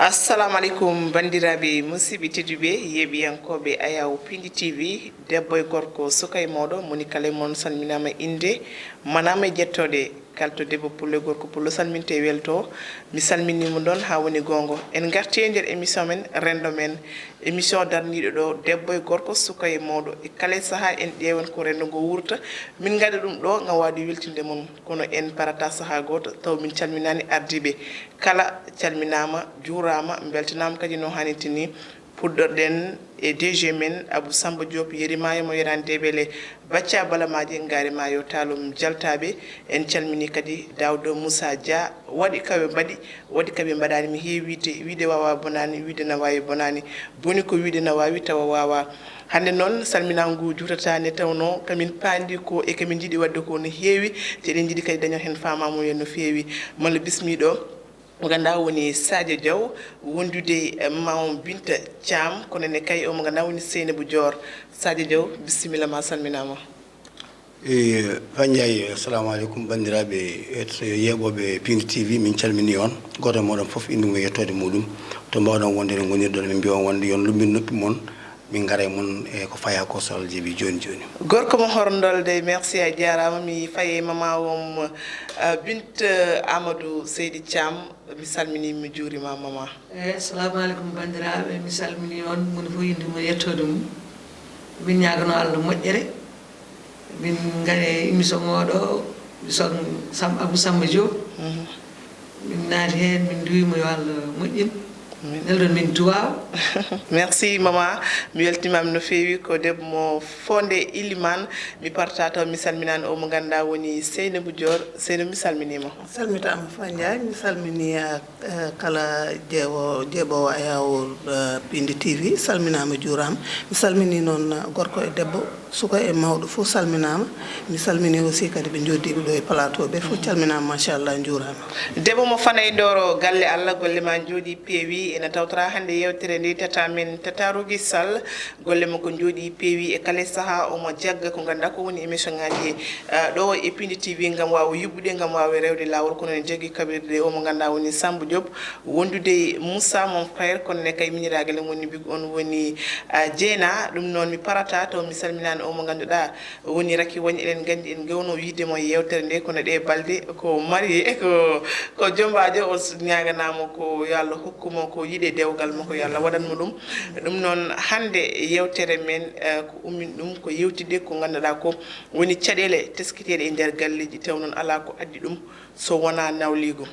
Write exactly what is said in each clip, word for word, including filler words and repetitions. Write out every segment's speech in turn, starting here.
Assalamu aleykum, banndiraaɓe musidɓe tedduɓe, yeeɓiyankooɓe Ayaw Pindi T V, debbo e gorko, suka e mawɗo, moni kala e mon salminaama innde, manaama e jettooɗe. Kala to debbo pullo e gorko pullo salminte e welto, mi salminii mo ɗon haa woni goongo. En ngarti e nder émission men, renndo men, émission darniiɗo ɗo debbo e gorko, suka e mawɗo. E kala e sahaa en ƴeewan ko renndo ngo wuurta, min ngaɗa ɗum ɗo ngam waawde weltinde mon. Kono en parata sahaa gooto taw min calminaani ardiiɓe kala, calminaama, juuraama, mbeltanaama kadi no haanirta ni. Puɗɗorɗen e D G men Abou Samba Diop, yerimaa e mo yeraani deeɓele, Bacca Balamaaji, ngaarimaa yo taalum jaltaaɓe. En calminii kadi Daouda Moussa Dia, waɗi kawe mbaɗi, waɗi kawe mbaɗaani, mi heewi wiide, wiide waawaa bonaani, wiide na waawi bonaani, boni ko wiide na waawi tawa waawaa. Hannde noon, salminaangu ngu juutataa nde tawnoo kamin paandi ko e kamin njiɗi waɗde ko no heewi, te eɗen njiɗi kadi daño heen faamaamuya no feewi. Malla bismiɗo, mo ngannduɗaa woni Sadio Diaw, wondude e Mawam Binta Thiam, kono ne kay o mo ngannduɗaa woni Seynabou Dior. Sadio Diaw, bisimilla ma, salminaama. E Fandiaye, assalamu aleykum, banndiraaɓe et-, yeeɓooɓe Pindi T V, min calminii on, gooto e mooɗon fof innde mum e yettoode muɗum. To mbaawɗon wonde, no ngonirɗon, min mbiya on wonde yo on lumbin noppi mon, min ngara e mon e ko fayaa ko, so Allah jaɓii, jooni jooni. Gorko mo horndolde, merci, a jaaraama. Mi fayi e mama wom, uh, Bint, uh, Amadou Seydi Thiam, mi salminii, mi juuriima mama. Eyi, assalamu aleykum, banndiraaɓe, mi salminii on, moni fof innde mum e yettoode mum. Min ñaaganoo Allah moƴƴere. Min ngari e émission oo ɗoo, mi sohkna Sam, Abou Samba Diop. Min naati heen, min nduwii mo, yo Allah moƴƴin. Nelɗon min duwaaw. Merci mama, mi weltimaama no feewi. Ko debbo mo Fonde Iliman, mi parta taw mi salminaani o mo ngannduɗaa woni Seynabou Dior. Seynabou, mi salminiima. Salmitaama Fandiaye, mi salminii, eh, kala jeewo-, jeeɓoowo Ayaw, eh, Pindi T V, salminaama, juuraama. Mi salminii noon, eh, gorko e debbo, suka e mawɗo fof salminaama. Mi salminii aussi kadi ɓe njoddiiɓe ɗo e plateau ɓe fof, calminaama, machallah, njuuraama. Debbo mo Fanay Ndoro, galle Allah, golle ma njooɗii peewi. Ena tawtoraa hannde yeewtere nde tata men, Tata Rougui Sall. Golle makko njooɗii peewi e kala e sahaa, omo jagga ko ngannduɗaa ko woni émission ŋaaji, eh, ɗo e Pindi T V ngam waawa yuɓɓude, ngam waawa rewde laawol. Kono ene jaggi kaɓirɗe o mo ngannduɗaa woni Samba Diop, wondude e Moussa mon frère, kono ne kay miñiraagal en woni mbiɗo on woni, eh, Jeena. Ɗum noon mi parata taw mi salminaani o mo ngannduɗaa woni Racky Wagne. Eɗen nganndi en ngewno wiide mo e yeewtere nde, kono ɗe balɗe ko marié, ko, ko jombaajo. O s-, ñaaganaama ko yo Allah hokku mo ko yiɗi e dewgal makko, yo Allah waɗan mo ɗum. Ɗum noon, hannde yeewtere men, eh, ko ummin ɗum ko yewtidde ko ngannduɗaa ko woni caɗeele teskateeɗe e nder galleeji, taw noon alaa ko addi ɗum so wonaa nawliigu.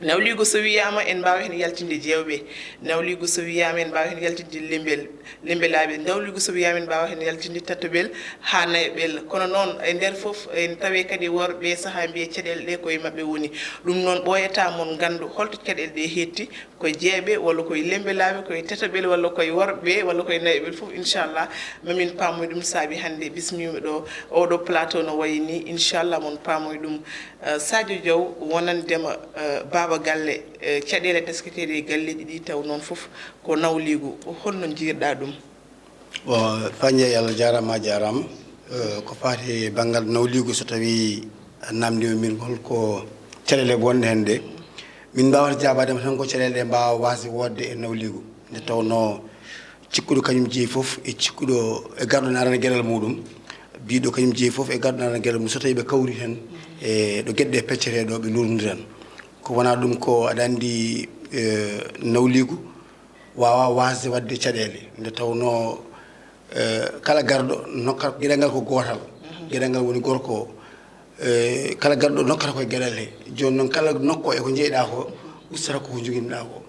Nawliigu so wiyaama, en mbaawa heen yaltinde jeewɓe. Nawliigu so wiyaama, en mbaawa heen yaltinde lembel, lembelaaɓe. Nawliigu so wiyaama, en mbaawa heen yaltinde tataɓel haa nayaɓel. Kono noon, e nder fof, en tawii kadi worɓe sahaa mbiya caɗeele ɗe ko e maɓɓe woni. Ɗum noon, ɓooyataa mon nganndu holto caɗeele ɗe heetti, ko e jeewɓe, walla ko e lembelaaɓe, ko e tataɓel, walla ko e worɓe, walla ko e nayaɓel fof, inchallah, mamin paamoy ɗum. Saabi hannde bismiima ɗo, oɗo plateau no wayi ni, inchallah, mon paamoy ɗum. Eh, Sadio Diaw, wonandema, eh, baaba galle, eh, caɗeele teskateeɗe e galleeji ɗi, taw noon fof ko nawliigu, holno njiirɗaa ɗum? Bon, Fandiaye, Allah jaaraama, a jaaraama. Eh, ko faati e banngal nawliigu, so tawii a naamndiima min hol ko caɗeele bonɗe heen ɗe, min mbaawata jaabaade ma tan ko caɗeele ɗe mbaawa waasde woodde e nawliigu. Nde tawnoo cikkuɗo kañum jeyi fof e cikkuɗo e garɗo ne arana geɗal muɗum, biɗo kañum jeyi fof e garɗo ne arana geɗal mum, so tawii ɓe kawri heen e ɗo geɗe ɗe peccetee ɗo, ɓe luurndiran. Ko wonaa ɗum, ko aɗa anndi, eh, nawliigu waawaa waasde waɗde caɗeele, nde tawnoo, eh, kala garɗo nokkat, geɗal ngal ko gootal, geɗal ngal woni gorko o. Eh, kala garɗo nokkata koye geɗal he. Jooni noon, kala nokku e ko njeyɗaa ko, ustata ko ko njoginɗaa ko.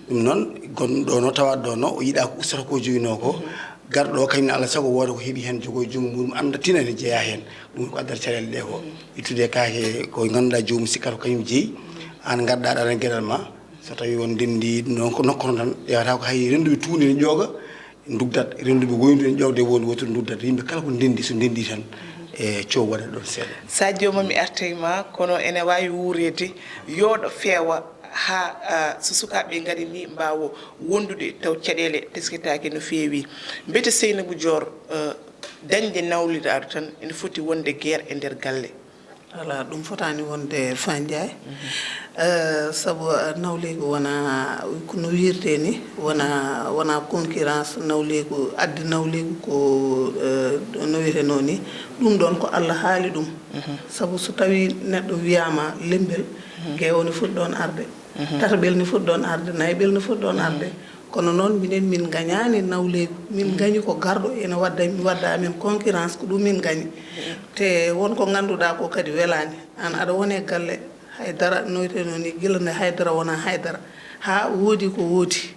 Ɗum noon, gonɗo ɗo no, tawaɗo ɗo no, o yiɗaa ko ustata ko joginoo ko. Garɗo o, kañum ne, alaa e sago wooda ko heɓi heen, jogo e junngo muɗum, annda, tina ene jeyaa heen. Ɗum ko addata caɗeele ɗe ko. Ittude kaake ko ngannduɗaa joomum sikkata ko kañum jeyi, aan ngarɗaa aɗa arana geɗal ma. So tawii on ndenndi, ɗum noon ko nokkoto tan, yawata ko hay rennduɓe tuundi ne ƴooga, ndugdat, rennduɓe woyndu ne ƴoogde woyndu wooturu, ndugdat. Yimɓe kala ko ndenndi, so ndenndi tan, e coow waɗat ɗoon seeɗa. Sadio, ma mi arte e ma, kono ene waawi wuureede, yooɗa, feewa, haa, ah, so sukaaɓe ngari ni, mbaawa wondude taw caɗeele teskitaaki no feewi. Mbete Seynabou Dior, eh, dañde nawliraaɗo tan ene foti wonde guerre e nder galle. Alaa, ɗum fotaani wonde Faa Njaay. Eh, sabu, eh, nawleegu wona, ko no wiirtee ni, wona, wona concurrence, nawleegu, addi nawleegu ko, eh, no wiyetee noon ni, ɗum ɗoon ko Allah haali ɗum. Sabu so tawii neɗɗo wiyaama lembel, geewo ne foti ɗoon arde, tataɓel ne foti ɗoon arde, nayaɓel ne foti ɗoon arde. Kono noon, minen min ngañaani nawleegu, min ngañi ko garɗo ene wadda, wadda amen concurrence, ko ɗum min ngañi. Te won ko ngannduɗaa ko kadi welaani. Aan aɗa woni e galle, hay dara, no wiyetee noon ni, gila nde hay dara wonaa hay dara. Haa woodi ko woodi.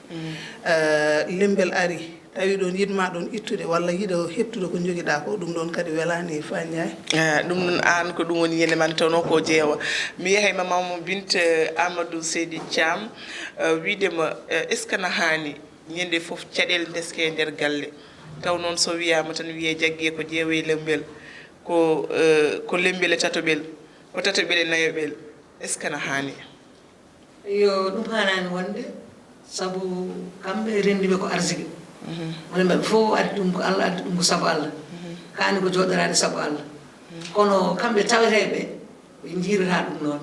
Eh, lembel ari, tawi ɗoon yiɗ maa ɗoon ittude walla yiɗa heɓtude ko njogiɗaa ko, ɗum ɗoon kadi welaani Faa Njaay. Eh, ɗum noon aan ko ɗum woni yiyannde maa nde tawnoo ko jeewo. Mi yahay ma Mama Binte, eh, Amadou Seydi Thiam, eh, wiide ma, eh, est-ce que na haani ñande fof caɗeele ndeske e nder galle? Taw noon so wiyaama tan wiyee jaggee ko jeewo e lembel, ko, eh, ko lembel e tataɓel, ko tataɓel e nayaɓel. Est-ce que na haani? Yo, ɗum haanaani wonde, sabu kamɓe renndi ɓe ko arsike. Woni maɓɓe fof addi ɗum ko Allah, addi ɗum ko sabu Allah. Kaani ko jooɗoraade sabu Allah. Kono kamɓe taweteeɓe, ɓe njiirata ɗum noon.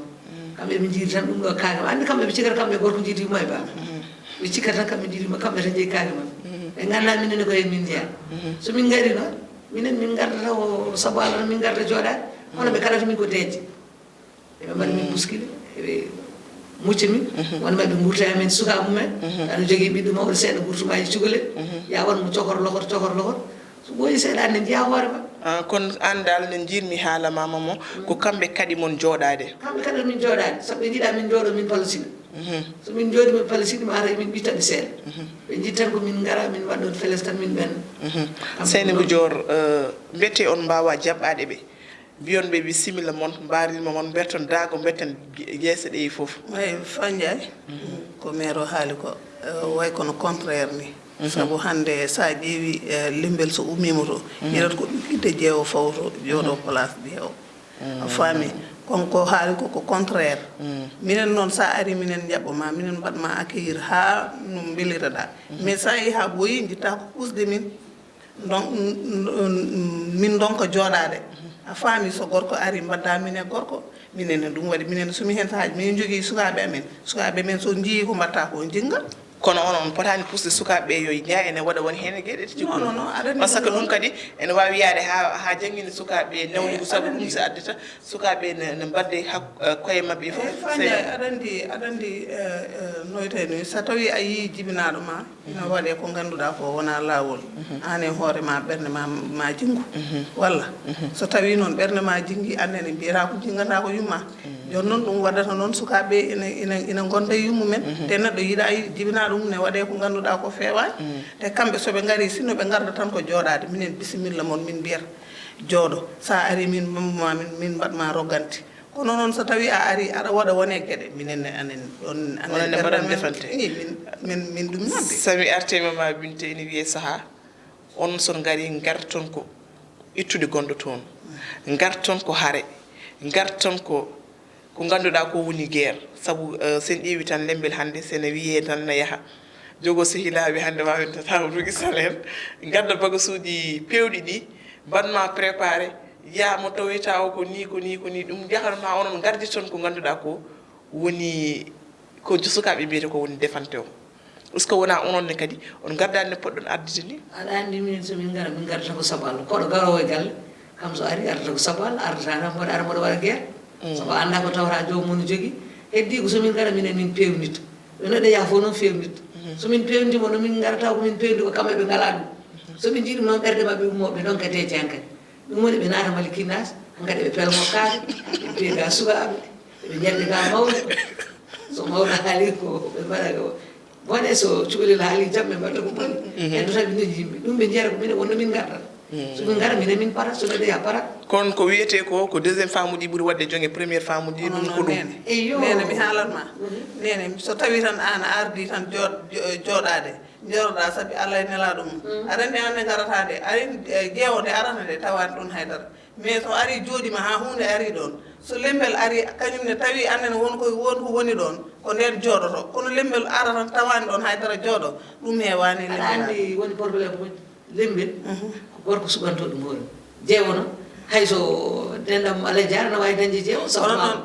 Kamɓe ɓe njiiri tan ɗum ɗo kaake maɓɓe. Anndi kamɓe ɓe cikata kamɓe gorko njiidi yumma e baaba. Ɓe cikkata tan kamɓe njiidi yumma, kamɓe tan njeyi kaake maɓɓe. Ɓe nganndaa minen ne ko heen min njeyaa. So min ngari noon, minen min ngarda taw sabu Allah, min ngarda jooɗaade. Kono ɓe kalata min ko deeƴde. Eɓe mbaɗa min buskile, eɓe mucca min. Won maɓɓe ngurta e amen sukaaɓe mumen. Aɗa jogii ɓiɗɗo mawɗo seeɗa, gurtumaaji cukalel. Ya won mo cokor lokor, cokor lokor. So ɓooyi seeɗa, ne njiya hoore ma. Ah, kono aan dal, ne njiirmi haala ma, Mama, ko kamɓe kaɗi mon jooɗaade? Kamɓe kaɗi min jooɗaade. Sabu ɓe njiɗa min njooɗo, min palosina. So min njooɗi, min palosini, ma ara min ɓittaɓe seeɗa. Ɓe njiɗ tan ko min ngara, min mbaɗa ɗoon feles tan, min ɓenna. Kamɓe Seyni ɗum Mbo Joor, eh, mbete on mbaawa jaɓɓaade ɓe? Mbiyon ɓe bisimilla mon, mbaarin ma mon, mberton daago, mberton ge-, geese ɗe fof. Eyi, Faa Njaay, ko meer o haali ko, eh, way kono contraire ni. Sabu hannde so a ƴeewi, eh, lembel so ummiima to, yiɗat ko ɓiɓɓe jeewo fawto, jooɗo place jeewo. A faami? Kon ko haali ko, ko contraire. Minen noon, so a ari, minen njaɓɓo ma, minen mbaɗ ma accueillir haa no mbeliraɗa. Mais so a yehi haa ɓooyi, njitta ko kusde min. Donc, min ndonka jooɗaade. A faami, so gorko ari, mbadda min e gorko, minen ne ɗum waɗi. Minen so mi heen sahaaji, min njogii sukaaɓe amen. Sukaaɓe men so njiyii ko mbaɗta ko, njinga. Kono on, on potaani pusde sukaaɓe ɓe yo njaha ene waɗa woni heen e geɗe tigi. Non, non, non, aɗa anndi. Parce que ɗum kadi ene waawi yahde haa, haa jannginde sukaaɓe ɓe nawnugu, sabu ɗum so addata sukaaɓe ne, ne mbadde hak-, eh, koye maɓɓe fof. Eyi, Faa Njaay, aɗa anndi, aɗa anndi, eh, eh, no wiyetee ni, so tawii a yii jibinaaɗo ma, ina waɗee ko ngannduɗaa ko wonaa laawol. Aan e hoore ma, ɓernde ma, ma jinngu. Walla? So tawii noon ɓernde ma jinngi, aan nene mbiyata ko jinngantaa ko yumma. Jooni noon ɗum waɗata noon sukaaɓe ɓe ina, ina, ina ngonda e yummumen. Te neɗɗo yiɗa jibinaaɗo mum ne waɗee ko ngannduɗaa ko feewaani. Te kamɓe so ɓe ngarii, sinno ɓe ngarda tan ko jooɗaade, minen bisimilla mon, min mbiyata jooɗo. So a arii, min mbambu ma, min, min mbaɗ ma rogganti. Kono noon, so tawii a arii, aɗa waɗa wone geɗe, minen ne anen ɗoon, anen onon ne mbaɗan ɓerɗe men, defante. Eyi, min, min, min ɗum noddi. So mi artii ma, ma Binte, ene wiyee sahaa, on so ngarii, ngarton ko ittude gonɗo toon. Ngarton ko hare, ngarton ko, ko ngannduɗaa ko woni guerre. Sabu, eh, so en ƴeewi tan lembel hannde, so ene wiyee tan na yaha. Jogo sehilaaɓe hannde ma en tata rugi salaire, ngadda bagasuuji peewɗi ɗi, mbaɗ ma préparé, yaa mo taweta o ko ni, ko ni, ko ni, ɗum jahanma onon ngarditon ko ngannduɗaa ko woni ko sukaaɓe mbiyata ko woni defante o. Est-ce que wonaa onon ne kadi on ngardaani no poɗɗon ardude ni? Aɗa anndi minen so min ngara, min ngarata ko sabu Allah. Koɗo garoowo e galle, kam so ari, ardata ko sabu Allah, ardata tan mboɗo ara mboɗo waɗa guerre. Sabu a anndaa ko tawata joomum no jogii. Heddii ko so min ngara minen min peewnito. Ɓe no ɗe yaha fof noon feewnito. So min peewniti mo, no min ngara taw ko min peewndi ko kamɓe ɓe ngalaa ɗum. So ɓe njiɗi noon ɓerɗe maɓɓe ummoo, ɓe ndonka deeƴde hankadi. Ɗum woni ɓe naata malikinas, hankadi ɓe pelmo kaake, ɓe peega sukaaɓe, ɓe njannde ka mawɓe. So mawɗo haali ko ɓe mbaɗa ko bone, so cukalel haali jam ɓe mbaɗta ko boni. Heddo tan ɓe ndeñi yimɓe. Ɗum ɓe njiyata ko minen wonno min ngarata. So min ngara minen min para, so neɗɗo yaha para. Kono ko wiyetee ko, ko deuxième femme uji ɓuri waɗde jonge première femme uji, ɗum ko ɗum. Eyo. Nene, mi haalan ma. Nene, so tawi tan aan a ardi tan jooɗ-, jo-, jooɗaade. Njooɗoɗaa sabi Allah e nelaaɗo mum. Aɗa anndi aan ne ngarata nde, ari, eh, jeewo nde arata nde, tawaani ɗoon hay dara. Mais so ari jooɗiima haa huunde ari ɗoon, so lembel ari, kañum ne tawi aan ne won ko, won ko woni ɗoon, ko ndeen jooɗoto. Kono lembel ara tan tawaani ɗoon hay dara jooɗo, ɗum heewaani e lembel. Aɗa anndi woni problème ko lembel, ko gorko suɓantoo ɗum hoore mum. Jeewo noon, Hay so denɗam Alhaji Diarra na waawi dañde jeewo, sabu kono noon,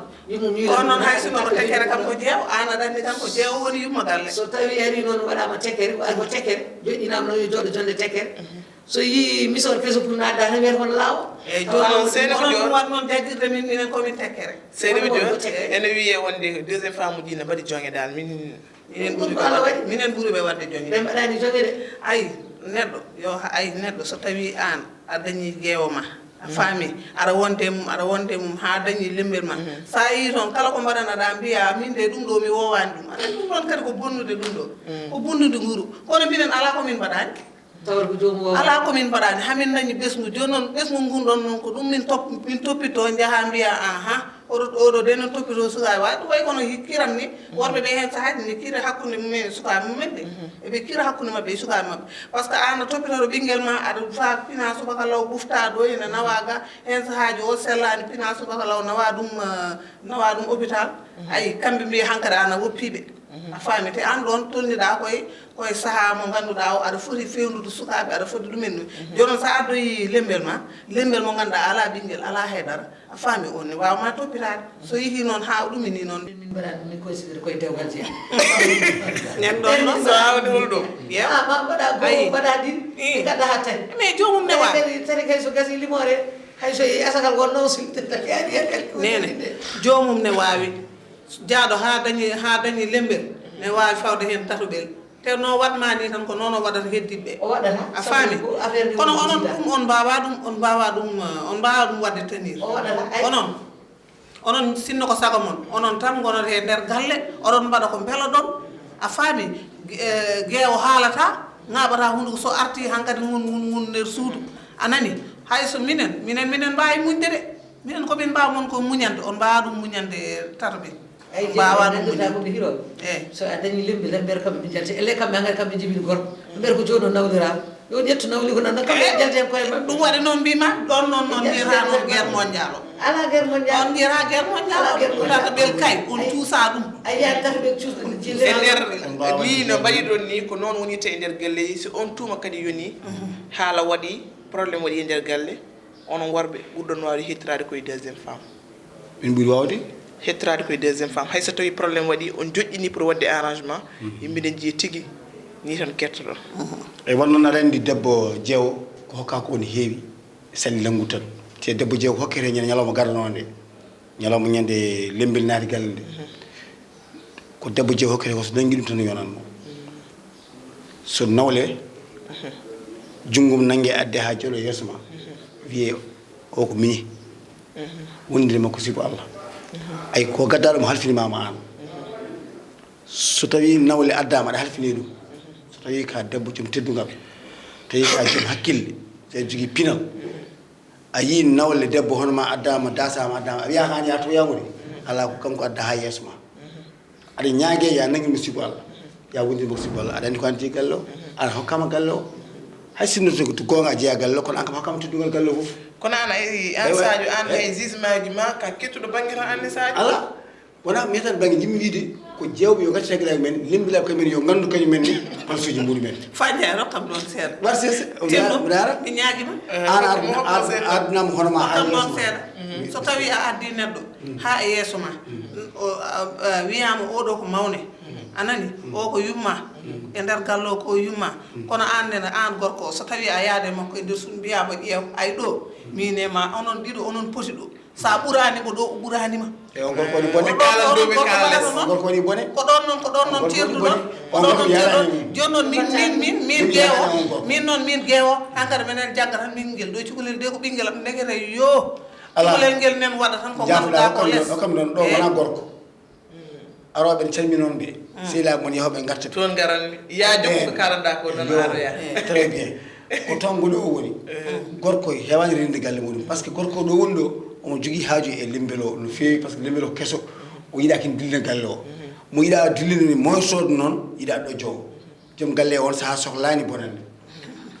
kono noon hay sinno ko tekkere kam ko jeewo, aan aɗa anndi tan ko jeewo woni yumma galle. So tawii arii noon waɗaama tekkere, ko ari ko tekkere, joɗɗinaama noon yo jooɗo jonnde tekkere. So yii misor keso pour naatde tan wiyata kono laawo. Eeyi, jooni noon seeni ko jooni. Onon ɗum waɗ noon jaggirde min, minen komin tekkere. Seeni ko jooni, ene wiyee wonde deuxième femme uji ne mbaɗi joŋe dal, min. Minen ɓuri ɓe waɗde, minen ɓuri ɓe waɗde joñi. Ɓe mbaɗani joñi de. Ay, neɗɗo, yo, ay, neɗɗo, so tawii aan a dañii geewo ma, a faami, aɗa wonde e mum, aɗa wonde e mum, haa dañii lembel ma. So a yii toon, kala ko mbaɗanaɗaa, mbiyaa, min de, ɗum ɗo, mi woowaani ɗum. Aɗa anndi ɗum ɗoon kadi ko bonnude ɗum ɗo. Ko bonnude nguru. Kono minen, alaa ko min mbaɗaani. Tawata ko joomum wawa. Alaa ko min mbaɗaani, hamin dañi ɓesngu. Jooni noon, ɓesngu ngun ɗon noon, ko ɗum min top-, min toppitoo, njahaa mbiyaa, ahan, oɗo, oɗo de no toppitoo sukaaɓe. Waɗi ɗum wayi kono hi-, kiram ni, worɓe ɓe heen sahaaji ne kira hakkunde mumen e sukaaɓe mumen ɓe. Eɓe kira hakkunde maɓɓe e sukaaɓe maɓɓe. Parce que aan a toppitooɗo ɓinngel ma, aɗa faa pinaa subaka law, ɓuftaa ɗo, ene nawaa ga, heen sahaaji o sellaani, pinaa subaka law, nawaa ɗum, eh, nawaa ɗum hôpital. Ayi, kamɓe mbiya hankadi aan a woppii ɓe. A faami, te aan ɗoon tolniɗaa koye, koye sahaa mo ngannduɗaa o, aɗa foti feewnude sukaaɓe, aɗa foti ɗumen ɗum. Jooni noon, so a addoyii lemmbel ma, lemmbel mo ngannduɗaa alaa ɓinngel, alaa hay dara, a faami, oon ne waawa ma toppitaade. So yehii noon haa o ɗumini noon. Min mbaɗaa ɗum, min koye sifir koye dewgal jeyaa. Nen ɗoon noon, so aawde hol ɗo? Ƴeew. Ah, ma mbaɗa goo, mbaɗa ɗiɗi, ii, mbaɗa haa tawi. Mais joomum ne waawi. Kadi, kadi, kadi so gasii limoore, hay so yehii asakal won nawsilde, yaani, yaani, yaani. Neene, joomum ne waawi. Jaaɗo haa dañi, haa dañi lemmbel, ne waawi fawde heen tatoɓel. Te no waɗ ma ni tan, ko noon o waɗata heddiiɓe ɓe. O waɗata. A faami? Kono onon ɗum, on mbaawaa ɗum, on mbaawaa ɗum, eh, on mbaawaa ɗum waɗde tenir. O waɗata. Onon, onon sinno ko sago mon, onon tan ngonata e nder galle, oɗon mbaɗa ko mbeloɗon. A faami? Ge-, eh, geewo haalataa, ŋaaɓataa hunnduko so artii hankadi ngun, ngun, ngun nder suudu. A nani? Hay so minen, minen, minen mbaawi muñde de. Minen ko min mbaawa mon ko muñande, on mbaawaa ɗum muñande tato ɓe. Ay, on mbaawaa ɗum muñande. Ko ɓe hirooɓe. Eey. So a dañii lemmbel tan, mbiyata kamɓe ɓe njalti. Ellee kamɓe hankadi kamɓe njibini gorko. Mbiyata ko jooni o nawliraa. Yo ƴettu nawli ko nan, kamɓe ɓe njalti heen koye maɓɓe. Ɗum waɗi noon mbiy-maa, ɗoon noon, noon njiyata noon guerre mondiale o. Alaa guerre mondiale. On njiyata guerre mondiale o. Alaa guerre mondiale. Tato ɓel kay, on cuusaa ɗum. A yiyaani tato ɓe cuusɗo. E nder ni no mbaɗiɗon ni, ko noon wonirta e nder galleeji. So on tuuma kadi yonii, haala waɗii, problème waɗii e nder galle, onon worɓe ɓurɗon waawde hettiraade koye deuxième femme. Min ɓuri waawde? Hettiraade koye deuxième femme. Hay so tawii problème waɗii, on joƴƴinii pour waɗde arrangement, yimɓe ne njiya tigi, nii tan kettoɗon. E won noon aɗa anndi debbo jeewo ko hokkaa ko ne heewi, sali lanngu tan. Te debbo jeewo ko hokkete ñande ñalawma garanoo nde, ñalawma ñande lemmbel naati galle nde. Ko debbo jeewo hokkete ko so nanngi ɗum tan yonatno. So nawle, junngo mum nannge adde haa jooɗo yeeso ma, wiyee o ko miñi. Wondude makko sibu Allah. Ay ko gaddaɗo mo halfini ma ma aan. So tawii nawle addaama aɗa halfini ɗum. So tawii ka debbo joom teddungal, tawii ka joom hakkille, so a jogii pinal. A yii nawle debbo hono ma addaama, daasaama, addaama, a wiyaa haan yaa to yamude. Alaa ko kanko adda haa yeeso ma. Aɗa ñaagee yaa nanngi mo sibu Allah. Yaa wondir mo sibu Allah. Aɗa anndi ko anndi galle o. Aɗa hokkama galle o. Hay sinno to goonga jeyaa galle o, kono an kam hokkama teddungal galle o fof. Kono an ay, an Sadio, an ay jugement ji ma ka kettuɗo bannge tan anni Sadio. Alaa. Wonaa mi tan bannge, njiɗmi wiide ko jeewɓe yo ngaccu teggere men, limbilaaɓe kañumen yo nganndu kañumen ne palsuuji muɗumen. Fa Ndiaye, rokkam ɗoon seeɗa. War seeɗa, o wiya, mi daara. Mi ñaagima. Aan aduna-, aduna-, adunama hono ma haa yeeso ma. Rokkam ɗoon seeɗa. So tawii a addii neɗɗo haa e yeeso ma, o, a, a, wiyaama oɗo ko mawne, a nani? O ko yumma. E nder galle o ko yumma. Kono aan nene, aan gorko o, so tawii a yaade makko e nder suudu, mbiyaama ƴeew, ay ɗo, miin e ma, onon ɗiɗo, onon poti ɗo. So a ɓuraani mo ɗo, o ɓuraani ma. E on gorko woni bone. Kaalan dow ɓe kaalan. On gorko woni bone. Ko ɗoon noon, ko ɗoon noon ceerduɗon. Ko ɗoon noon ceerduɗon. Jooni noon min, min, min, min geewo, min noon min geewo, hankadi menen jagga tan ɓinngel. Ɗo cukalel de ko ɓinngel am, ndekete yo. Alaa. Cukalel ngel nen waɗa tan ko ngannduɗaa ko les. Hokkam ɗoon, ɗo wonaa gorko. Arooɓe en calminoon ɓe. Sehilaaɓe mon yahooɓe ngarta ɓe. Toon ngaran mi. Yaa joom ko kalanɗaa ko tan aroya. Très bien. Ko toon ngoni o woni. Gorko heewaani rende galle muɗum. Parce que gorko ɗo woni ɗo, omo jogii haaju e lembel o no feewi, parce que lembel o keso. O yiɗaa kin dillina galle o. Mo yiɗaa dillina ni moytooɗo noon, yiɗaa ɗo joom. Joom galle o on sahaa sohlaani bonande.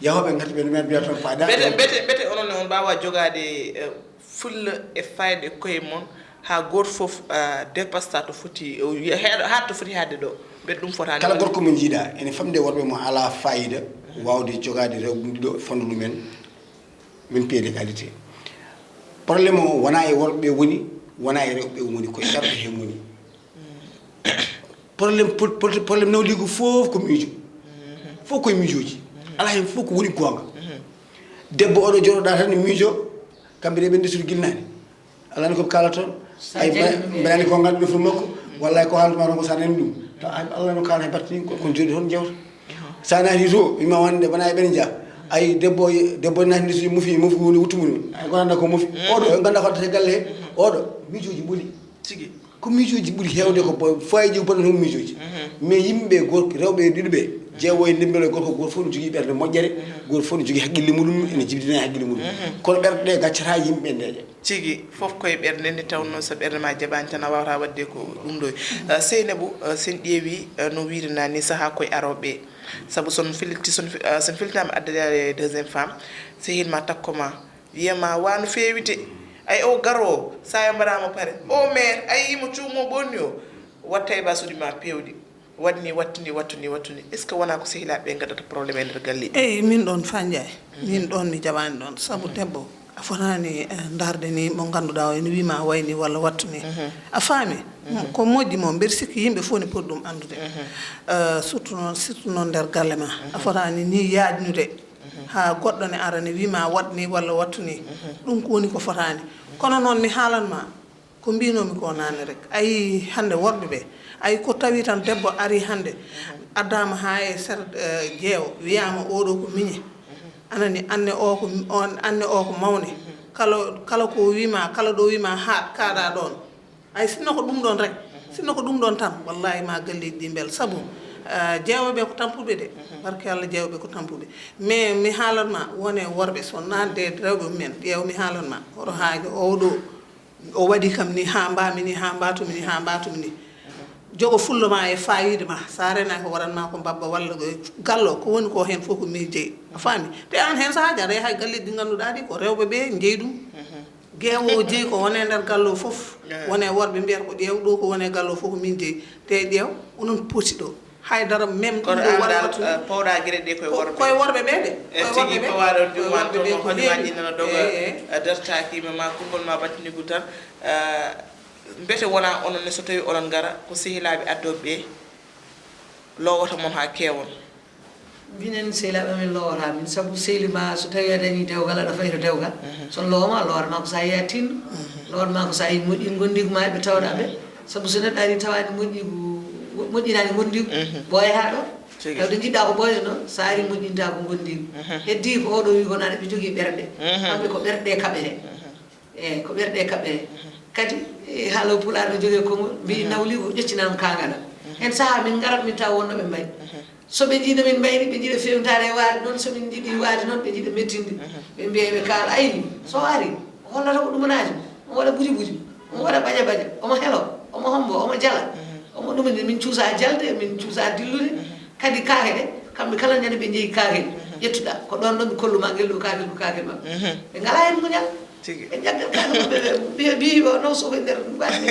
Yahooɓe ngarta ɓe no men mbiya toon faadaa. Mbete, mbete, mbete onon ne on mbaawa jogaade, eh, fulla e fayda e koye mon, haa gooto fof, ah, dépasta to foti, o wiya, heeɗo, haa to foti haadde ɗo. Mbete ɗum fotaani. Kala gorko mo njiiɗaa, ene famɗi e worɓe mo alaa faayiida, waawde jogaade rewɓe ɗiɗo e fonndu ɗumen, min pied d'égalité. Problème o wonaa e worɓe ɓe woni, wonaa e rewɓe ɓe woni, ko e ɓerɗe heen woni. Problème, pro-, pro-, problème nawliigu fof ko miijo. Fof koye miijooji. Alaa heen fof ko woni goonga. Debbo oɗo jooɗoɗaa tan miijo, kamɓe ɗe ɓe ndesiri gilnaani. Alaa ni ko ɓe kaalata toon. Ay, mbaɗani ko ngannduɗo fof makko. Wallay ko haalata ma toon ko sa nani ɗum. Taw ay, Allah no kaala he batte ni, ko, ko jooɗi toon jewta. Sa naati to, wima wonde wona e ɓen jeya. Ay, debbo, debbo naati ndesiri mofi, mofi woni wuttu mum. Ay, ko nanda ko mofi. Oɗo, en ganda ko waɗata e galle he. Oɗo, miijooji ɓoli. Tigi. Ko miijooji ɓuri heewde ko bo-, foyeeji ɓuri bonde ko miijooji. Mais yimɓe gorko, rewɓe ɗiɗo ɓe, jeewo e ndembel e gorko, gooto fof ne jogii ɓernde moƴƴere, gooto fof ne jogii haqqille muɗum, ene jibdina e haqqille muɗum. Kono ɓerɗe ɗe gaccata yimɓe ndeeƴa. Tigi, fof koye ɓernde, nde tawnoo so ɓernde ma jaɓaani tan a waawataa waɗde ko ɗum ɗo. Ah, Seynabou, ah, so en ƴeewi, ah, no wiirinaa ni sahaa koye arooɓe. Sabu so on filti-, so on fi-, ah, so on filtinaama addanaade deuxième femme, sehil ma takko ma, wiya ma wa no feewi de. Ay o garoowo, so a mbaɗaama pare. O meer, a yii mo cuumo bonni o. Watta e basuɗi ma peewɗi. Waɗ ni, wattu ni, wattu ni, wattu ni. Est-ce que wonaa ko sehilaaɓe ɓe ngaɗata problème e nder galleeji? Eyi, min ɗoon Fa Ndiaye. Min ɗoon mi jaɓaani ɗoon. Sabu debbo, a fotaani, eh, ndaarde ni mo ngannduɗaa o ene wii ma way ni walla wattu ni. A faami? Ko moƴƴi mo, mbeɗa sikki yimɓe fof ne poti ɗum anndude. Eh, surtout noon, surtout noon nder galle ma. A fotaani ni yaajnude. Haa goɗɗo ne ara ne wii ma waɗ ni walla wattu ni. Ɗum ko woni ko fotaani. Kono noon mi haalan ma, ko mbiinoomi ko naane rek. A yii hannde worɓe ɓe, a yii ko tawi tan debbo ari hannde, addaama haa e sera, eh, jeewo, wiyaama oɗo ko miñe. Anani, anne o ko, on, anne o ko mawne. Kala, kala ko wii ma, kala ɗo wii ma haaɗ, kaaɗa ɗoon. Ay, sinno ko ɗum ɗoon rek. Sinno ko ɗum ɗoon tan, wallahi ma galleeji ɗi mbel. Sabu, eh, jeewo ɓe ko tampuɓe de. Barke Allah, jeewo ɓe ko tampuɓe. Mais mi haalan ma, wone worɓe, so naatde e rewɓe mumen, ƴeew mi haalan ma. Hoto haajo oɗo. O waɗi kam ni, haa mbaami ni, haa mbaatumi ni, haa mbaatumi ni. Jogo fullo ma e faayiida ma. So a renaaki, o waɗan ma ko mbabba walla ko gallo, ko woni ko heen fof ko min jeyi. A faami? Te aan heen so a jaaree hay galleeji ɗi ngannduɗaa ɗi, ko rewɓe ɓe njeyi ɗum. Jeewo o jeyi ko woni e nder gallo fof. Woni e worɓe mbiyata ko ƴeew ɗo ko woni e gallo fof ko min jeyi. Te ƴeew, onon poti ɗo. Haydara même kono ɗum ɗo waɗa andal, wattu ni. Eh, powɗa gere ɗe koye worɓe. Koye worɓe ɓe de. Eh, koye tigi worɓe ɓe. Pawaɗo koye juma worɓe to ɓe no ko hojomaaji nani. Nana doga, eh, eh, dartaaki ma, ma kulgol ma battinigol tan. Eh, mbete wona onon ne so tawi onon ngara ko sehilaaɓe addooɓe ɓe lowata mon haa keewon? Minen sehilaaɓe amen lowata min, sabu sehil ma so tawi a dañi dewgal aɗa fayi to dewgal. So on lowama, a lowata ma ko sa yeeya tinno. Lowata ma ko sa yi moƴƴi gondigu ma e ɓe tawɗa ɓe. Sabu so neɗɗo ari tawaani moƴƴigu, moƴƴinaani gondigu, ɓooyata ɗo. Tigi. Tawde jiɗɗa ko ɓooyde noon, so ari moƴƴinta ko gondigu. Heddi ko oɗo wi ko nana ɓe jogii ɓerɗe. Kamɓe ko ɓerɗe kaɓete. Eyi, ko ɓerɗe kaɓɓe. Kadi, e, haala pulaar no jogii konngol, mbiyi nawliigu ƴettinaama kaangal. Heen sahaa min ngarat min tawa wonno ɓe mbayi. So ɓe njiino min mbayri, ɓe njiɗa feewnitaade e waade noon, so min njiɗi waade noon, ɓe njiɗa mettinde. Ɓe mbiya ɓe kaala, ayi, so o ari, o hollata ko ɗumanaaji, omo waɗa buji buji, omo waɗa baja baja, omo helo, omo hombo, omo jala, omo ɗum ne, min cuusa jalde, min cuusa dillude. Kadi kaake ɗe, kamɓe kala ñande ɓe njeyi kaake, ƴettuɗa, ko ɗoon ɗo ɓe kollu ma ngel ɗo kaake, ko kaake maɓɓe. Ɓe ngalaa heen muñal. Tigi. Ɓe njaggat kaake maɓɓe ɓe, mbiya, mbiyi o noon soɓe nder mbaɗi.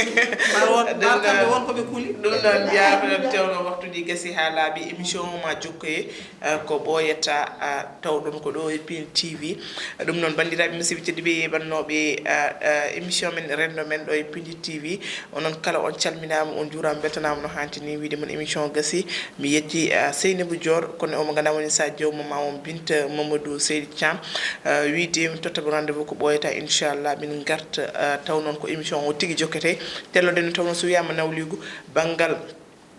Ɓar won, ɓar kamɓe won ko ɓe kuli. Ɗum noon, jaaraama tewno, waktuuji gasi haa laaɓi, émission o ma jokkoye, eh, ko ɓooyata, ah, tawɗon ko ɗo e Pindi T V. Ɗum noon, banndiraaɓe musidɓe tedduɓe yeeɓannooɓe, ah, ah, émission men renndo men ɗo e Pindi T V, onon kala on calminaama, on njuuraama, mbeltanaama no haanti ni. Wiyde mon émission o gasi, mi yetti, ah, Seynabou Dior, kono omo ganduɗaa woni Sadio Mama on Binta Mamadou Seydi Thiam, ah, wiyde mi totta mo rendez-vous ko ɓooyata, inchallah, min ngarta, ah, taw noon ko émission o tigi jokkete. Tellode no tawno so wiyaama nawliigu banngal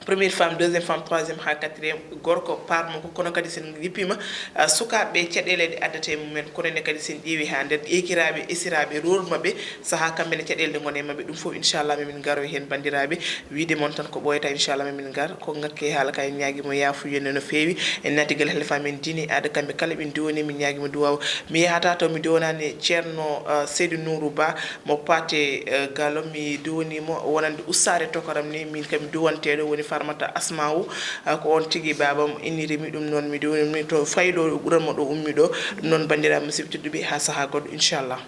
première femme, deuxième femme, troisième haa quatrième, gorko parmo ko, kono kadi sen jippima, ah, sukaaɓe caɗeele ɗe addata e mumen, kono ne kadi sen ƴeewi haa nder, ƴeekiraaɓe, esiraaɓe, rewɓe maɓɓe, sahaa kamɓe ne caɗeele ɗe ngona e maɓɓe, ɗum fof inchallah min ngaro heen banndiraaɓe, wiide mon tan ko ɓooyata inchallah min ngar, ko ngakke haala ka en ñaagimo yaafuye no feewi, en naati galle halifa men diine aada kamɓe kala ɓe duwani min ñaagimo duwaaw, mi yahata taw mi duwanaani Ceerno, ah, Seydou Nourou Ba, mo Paate, eh, Gallo, mi duwanii mo wonande ustaare tokoram ni, min kam duwanteeɗo woni Farmata Asmaawu, eh, ko on tigi baabam inniri mi, ɗum noon mi duwanii mi to fayɗo ɓuran mo ɗo ummi ɗo, ɗum noon banndiraaɓe musidɓe tedduɓe haa sahaa goɗɗo inchallah.